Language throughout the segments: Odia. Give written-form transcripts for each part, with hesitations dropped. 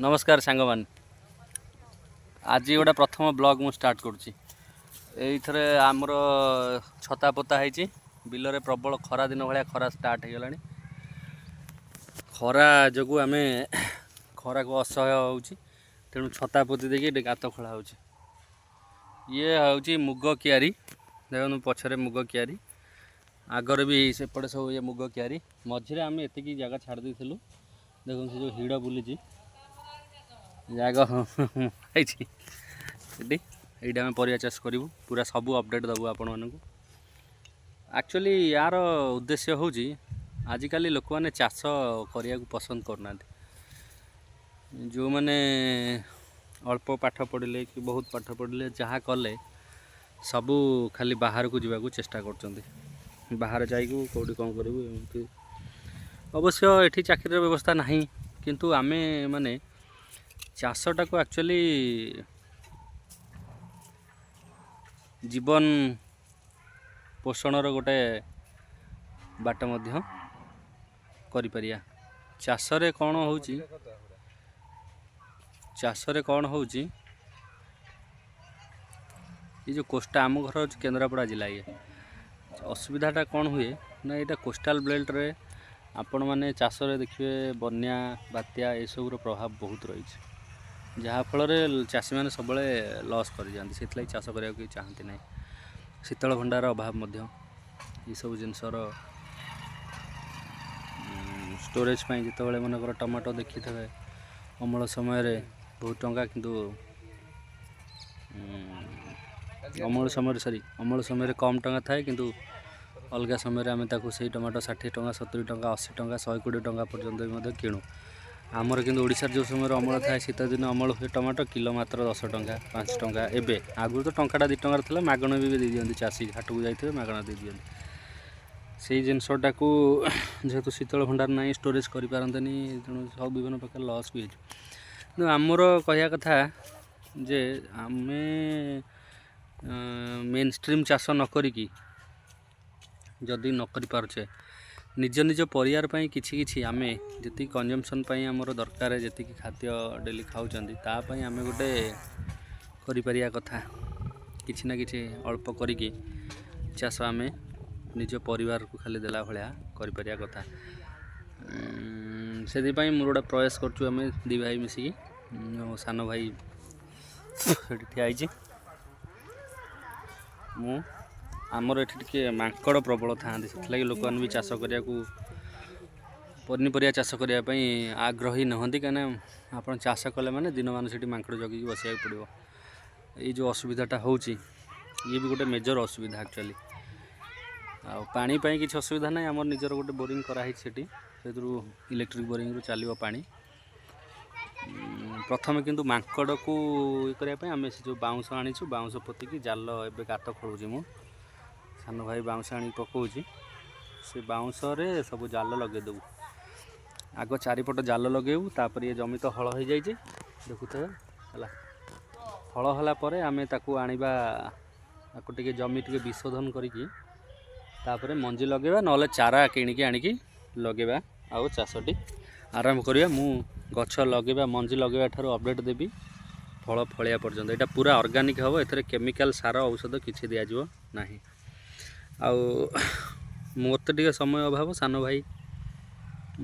ନମସ୍କାର ସାଙ୍ଗମାନେ। ଆଜି ଗୋଟେ ପ୍ରଥମ ବ୍ଲଗ୍ ମୁଁ ଷ୍ଟାର୍ଟ କରୁଛି। ଏଇଥିରେ ଆମର ଛତା ପୋତା ହେଇଛି ବିଲରେ। ପ୍ରବଳ ଖରା ଦିନ ଭଳିଆ ଖରା ଷ୍ଟାର୍ଟ ହେଇଗଲାଣି। ଖରା ଯୋଗୁଁ ଆମେ ଖରାକୁ ଅସହ୍ୟ ହେଉଛି, ତେଣୁ ଛତା ପୋତି ଦେଇକି ଏଠି ଗାତ ଖୋଳା ହେଉଛି। ଇଏ ହେଉଛି ମୁଗ କିଆରି। ଦେଖନ୍ତୁ, ପଛରେ ମୁଗ କିଆରି, ଆଗରେ ବି ସେପଟେ ସବୁ ଇଏ ମୁଗ କିଆରି। ମଝିରେ ଆମେ ଏତିକି ଜାଗା ଛାଡ଼ି ଦେଇଥିଲୁ। ଦେଖନ୍ତୁ, ସେ ଯେଉଁ ହିଡ଼ ବୁଲିଛି, ଜାଗା ହେଇଛି ଏଠି। ଏଇଠି ଆମେ ପରିବା ଚାଷ କରିବୁ। ପୁରା ସବୁ ଅପଡ଼େଟ୍ ଦେବୁ ଆପଣମାନଙ୍କୁ। ଆକ୍ଚୁଆଲି ୟାର ଉଦ୍ଦେଶ୍ୟ ହେଉଛି, ଆଜିକାଲି ଲୋକମାନେ ଚାଷ କରିବାକୁ ପସନ୍ଦ କରୁନାହାନ୍ତି। ଯେଉଁମାନେ ଅଳ୍ପ ପାଠ ପଢ଼ିଲେ କି ବହୁତ ପାଠ ପଢ଼ିଲେ, ଯାହା କଲେ, ସବୁ ଖାଲି ବାହାରକୁ ଯିବାକୁ ଚେଷ୍ଟା କରୁଛନ୍ତି। ବାହାରେ ଯାଇକି କେଉଁଠି କ'ଣ କରିବୁ ଏମିତି। ଅବଶ୍ୟ ଏଠି ଚାକିରିର ବ୍ୟବସ୍ଥା ନାହିଁ, କିନ୍ତୁ ଆମେ ମାନେ ଚାଷଟାକୁ ଆକ୍ଚୁଆଲି ଜୀବନ ପୋଷଣର ଗୋଟେ ବାଟ ମଧ୍ୟ କରିପାରିବା। ଚାଷରେ କ'ଣ ହେଉଛି? ଚାଷରେ କ'ଣ ହେଉଛି? ଏ ଯେଉଁ କୋଷ୍ଟା, ଆମ ଘର ହେଉଛି କେନ୍ଦ୍ରାପଡ଼ା ଜିଲ୍ଲା। ଇଏ ଅସୁବିଧାଟା କ'ଣ ହୁଏ ନା, ଏଇଟା କୋଷ୍ଟାଲ ବେଲ୍ଟରେ ଆପଣମାନେ ଚାଷରେ ଦେଖିବେ, ବନ୍ୟା, ବାତ୍ୟା ଏସବୁର ପ୍ରଭାବ ବହୁତ ରହିଛି, ଯାହାଫଳରେ ଚାଷୀମାନେ ସବୁବେଳେ ଲସ୍ କରିଯାଆନ୍ତି। ସେଥିଲାଗି ଚାଷ କରିବାକୁ କେହି ଚାହାନ୍ତି ନାହିଁ। ଶୀତଳ ଭଣ୍ଡାର ଅଭାବ ମଧ୍ୟ, ଏସବୁ ଜିନିଷର ଷ୍ଟୋରେଜ୍ ପାଇଁ। ଯେତେବେଳେ ମନେକର ଟମାଟୋ ଦେଖିଥିବେ, ଅମଳ ସମୟରେ ବହୁତ ଟଙ୍କା, କିନ୍ତୁ ଅମଳ ସମୟରେ, ସରି, ଅମଳ ସମୟରେ କମ୍ ଟଙ୍କା ଥାଏ, କିନ୍ତୁ ଅଲଗା ସମୟରେ ଆମେ ତାକୁ ସେଇ ଟମାଟୋ 60 ଟଙ୍କା, 70 ଟଙ୍କା, 80 ଟଙ୍କା, 120 ଟଙ୍କା ପର୍ଯ୍ୟନ୍ତ ବି ମଧ୍ୟ କିଣୁ ଆମର। କିନ୍ତୁ ଓଡ଼ିଶାରେ ଯେଉଁ ସମୟରେ ଅମଳ ଥାଏ, ଶୀତ ଦିନ ଅମଳ ହୁଏ, ଟମାଟୋ କିଲୋ ମାତ୍ର 10 ଟଙ୍କା, 5 ଟଙ୍କା ଏବେ। ଆଗରୁ ତ ଟଙ୍କାଟା 2 ଟଙ୍କାର ଥିଲା, ମାଗଣା ବି ଦେଇଦିଅନ୍ତି। ଚାଷୀ ହାଟକୁ ଯାଇଥିବେ, ମାଗଣା ଦେଇଦିଅନ୍ତି। ସେଇ ଜିନିଷଟାକୁ ଯେହେତୁ ଶୀତଳ ଭଣ୍ଡାର ନାହିଁ, ଷ୍ଟୋରେଜ୍ କରିପାରନ୍ତିନି, ତେଣୁ ସବୁ ବିଭିନ୍ନ ପ୍ରକାର ଲସ୍ ବି ହେଇଯିବ। କିନ୍ତୁ ଆମର କହିବା କଥା ଯେ ଆମେ ମେନ୍ ଷ୍ଟ୍ରିମ୍ ଚାଷ ନ କରିକି, ଯଦି ନ କରିପାରୁଛେ, ନିଜ ନିଜ ପରିବାର ପାଇଁ କିଛି କିଛି ଆମେ ଯେତିକି କଞ୍ଜମ୍ପସନ୍ ପାଇଁ ଆମର ଦରକାର, ଯେତିକି ଖାଦ୍ୟ ଡେଲି ଖାଉଛନ୍ତି, ତା ପାଇଁ ଆମେ ଗୋଟେ କରିପାରିବା କଥା। କିଛି ନା କିଛି ଅଳ୍ପ କରିକି ଚାଷ ଆମେ ନିଜ ପରିବାରକୁ ଖାଲି ଦେଲା ଭଳିଆ କରିପାରିବା କଥା। ସେଥିପାଇଁ ମୋର ଗୋଟେ ପ୍ରୟାସ କରୁଛୁ ଆମେ ଦୁଇ ଭାଇ ମିଶିକି। ମୋ ସାନ ଭାଇ ସେଠି ଠିଆ ହେଇଛି, ମୁଁ। ଆମର ଏଠି ଟିକେ ମାଙ୍କଡ଼ ପ୍ରବଳ ଥାଆନ୍ତି, ସେଥିଲାଗି ଲୋକମାନେ ବି ଚାଷ କରିବାକୁ, ପନିପରିବା ଚାଷ କରିବା ପାଇଁ ଆଗ୍ରହୀ ନୁହନ୍ତି। କାହିଁକିନା ଆପଣ ଚାଷ କଲେ ମାନେ ଦିନମାନ ସେଠି ମାଙ୍କଡ଼ ଜଗିକି ବସିବାକୁ ପଡ଼ିବ। ଏଇ ଯେଉଁ ଅସୁବିଧାଟା ହେଉଛି, ଇଏ ବି ଗୋଟେ ମେଜର ଅସୁବିଧା ଆକ୍ଚୁଆଲି। ଆଉ ପାଣି ପାଇଁ କିଛି ଅସୁବିଧା ନାହିଁ। ଆମର ନିଜର ଗୋଟେ ବୋରିଂ କରାହେଇଛି ସେଠି, ସେଥିରୁ ଇଲେକ୍ଟ୍ରିକ୍ ବୋରିଂରୁ ଚାଲିବ ପାଣି। ପ୍ରଥମେ କିନ୍ତୁ ମାଙ୍କଡ଼କୁ ଇଏ କରିବା ପାଇଁ ଆମେ ସେ ଯେଉଁ ବାଉଁଶ ଆଣିଛୁ, ବାଉଁଶ ପୋତିକି ଜାଲ ଏବେ ଗାତ ଖୋଳୁଛି ମୁଁ। ସାନ ଭାଇ ବାଉଁଶ ଆଣିକି ପକାଉଛି। ସେ ବାଉଁଶରେ ସବୁ ଜାଲ ଲଗେଇଦେବୁ। ଆଗ ଚାରିପଟ ଜାଲ ଲଗେଇବୁ, ତାପରେ ଇଏ ଜମି ତ ହଳ ହେଇଯାଇଛି, ଦେଖୁଥିବେ। ହେଲା, ହଳ ହେଲା ପରେ ଆମେ ତାକୁ ଆଣିବା, ତାକୁ ଟିକେ ଜମି ଟିକେ ବିଶୋଧନ କରିକି ତାପରେ ମଞ୍ଜି ଲଗେଇବା, ନହେଲେ ଚାରା କିଣିକି ଆଣିକି ଲଗେଇବା ଆଉ ଚାଷଟି ଆରମ୍ଭ କରିବା। ମୁଁ ଗଛ ଲଗେଇବା, ମଞ୍ଜି ଲଗେଇବା ଠାରୁ ଅପଡ଼େଟ୍ ଦେବି ଫଳ ଫଳିବା ପର୍ଯ୍ୟନ୍ତ। ଏଇଟା ପୁରା ଅର୍ଗାନିକ୍ ହେବ। ଏଥିରେ କେମିକାଲ ସାର, ଔଷଧ କିଛି ଦିଆଯିବ ନାହିଁ। ଆଉ ମୋତେ ଟିକେ ସମୟ ଅଭାବ। ସାନ ଭାଇ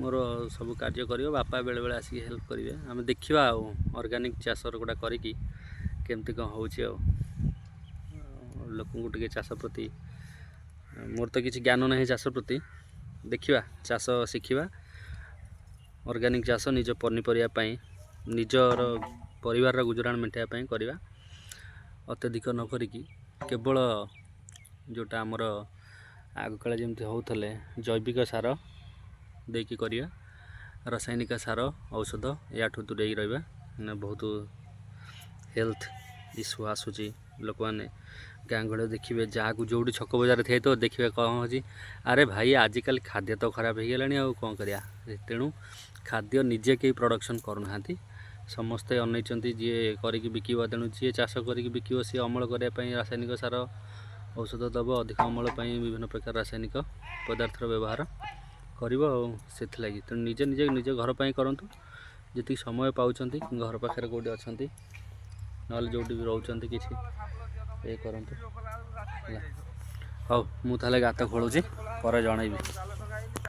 ମୋର ସବୁ କାର୍ଯ୍ୟ କରିବ, ବାପା ବେଳେବେଳେ ଆସିକି ହେଲ୍ପ କରିବେ। ଆମେ ଦେଖିବା ଆଉ ଅର୍ଗାନିକ୍ ଚାଷର ଗୁଡ଼ା କରିକି କେମିତି କ'ଣ ହେଉଛି। ଆଉ ଲୋକଙ୍କୁ ଟିକେ ଚାଷ ପ୍ରତି, ମୋର ତ କିଛି ଜ୍ଞାନ ନାହିଁ ଚାଷ ପ୍ରତି, ଦେଖିବା, ଚାଷ ଶିଖିବା। ଅର୍ଗାନିକ୍ ଚାଷ ନିଜ ପନିପରିବା ପାଇଁ, ନିଜର ପରିବାରର ଗୁଜୁରାଣ ମେଣ୍ଟାଇବା ପାଇଁ କରିବା। ଅତ୍ୟଧିକ ନ କରିକି କେବଳ ଯେଉଁଟା ଆମର ଆଗକାଳେ ଯେମିତି ହେଉଥିଲେ, ଜୈବିକ ସାର ଦେଇକି କରିବା। ରାସାୟନିକ ସାର, ଔଷଧ ୟାଠୁ ଦୂରେଇକି ରହିବା। ମାନେ ବହୁତ ହେଲ୍ଥ ଇସ୍ୟୁ ଆସୁଛି। ଲୋକମାନେ ଗାଁ ଗହଳିରେ ଦେଖିବେ, ଯାହାକୁ ଯେଉଁଠି ଛକ ବଜାରରେ ଥିବ ଦେଖିବେ, କ'ଣ ହେଉଛି? ଆରେ ଭାଇ, ଆଜିକାଲି ଖାଦ୍ୟ ତ ଖରାପ ହେଇଗଲାଣି, ଆଉ କ'ଣ କରିବା? ତେଣୁ ଖାଦ୍ୟ ନିଜେ କେହି ପ୍ରଡ଼କ୍ସନ୍ କରୁନାହାନ୍ତି। ସମସ୍ତେ ଅନେଇଛନ୍ତି ଯିଏ କରିକି ବିକିବ। ତେଣୁ ଯିଏ ଚାଷ କରିକି ବିକିବ, ସିଏ ଅମଳ କରିବା ପାଇଁ ରାସାୟନିକ ସାର, ଔଷଧ ଦେବ। ଅଧିକ ଅମଳ ପାଇଁ ବିଭିନ୍ନ ପ୍ରକାର ରାସାୟନିକ ପଦାର୍ଥର ବ୍ୟବହାର କରିବ ଆଉ ସେଥିଲାଗି। ତେଣୁ ନିଜେ ନିଜେ ନିଜ ଘର ପାଇଁ କରନ୍ତୁ, ଯେତିକି ସମୟ ପାଉଛନ୍ତି, ଘର ପାଖରେ କେଉଁଠି ଅଛନ୍ତି, ନହେଲେ ଯେଉଁଠି ବି ରହୁଛନ୍ତି, କିଛି ଇଏ କରନ୍ତୁ, ହେଲା। ହଉ, ମୁଁ ତାହେଲେ ଗାତ ଖୋଳୁଛି, ପରେ ଜଣେଇବି।